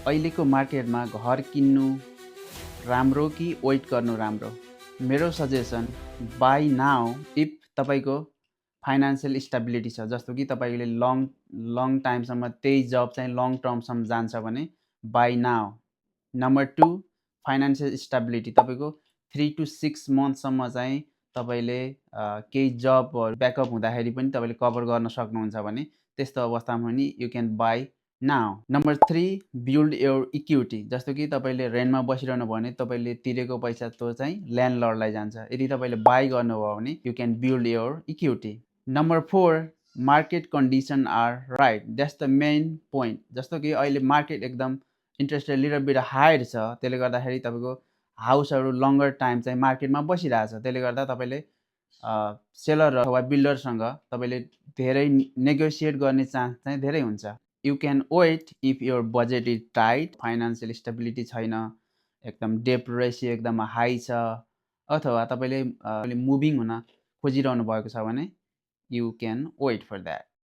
अहिलेको मार्केटमा घर किन्नु राम्रो कि वेट गर्नु राम्रो? मेरो सजेसन बाई नाउ इफ तपाईँको फाइनान्सियल स्टेबिलिटी छ, जस्तो कि तपाईँले लङ टाइमसम्म त्यही जब चाहिँ लङ टर्मसम्म जान्छ भने by now. Number 2 financial stability तपाईँको 3 to 6 मन्थसम्म चाहिँ तपाईँले केही जबहरू ब्याकअप हुँदाखेरि पनि तपाईँले कभर गर्न सक्नुहुन्छ भने त्यस्तो अवस्थामा पनि you can by now. Number 3 build your equity, जस्तो कि तपाईँले रेन्टमा बसिरहनु भयो भने तपाईँले तिरेको पैसा त्यो चाहिँ ल्यान्डलर्डलाई जान्छ। यदि तपाईँले बाई गर्नुभयो भने you can build your equity. Number 4 market condition are right, that's the main point. जस्तो कि अहिले मार्केट एकदम interest rate little bit higher छ, त्यसले गर्दाखेरि तपाईँको हाउसहरू लङ्गर टाइम चाहिँ मार्केटमा बसिरहेछ। त्यसले गर्दा तपाईँले सेलर अथवा बिल्डरसँग तपाईँले धेरै नेगोसिएट गर्ने चान्स चाहिँ धेरै हुन्छ। You can wait if your budget is tight, financial stability छैन, एकदम डेट रेसियो एकदम हाई छ, अथवा तपाईँले मुभिङ हुन खोजिरहनु भएको छ भने you can wait for that.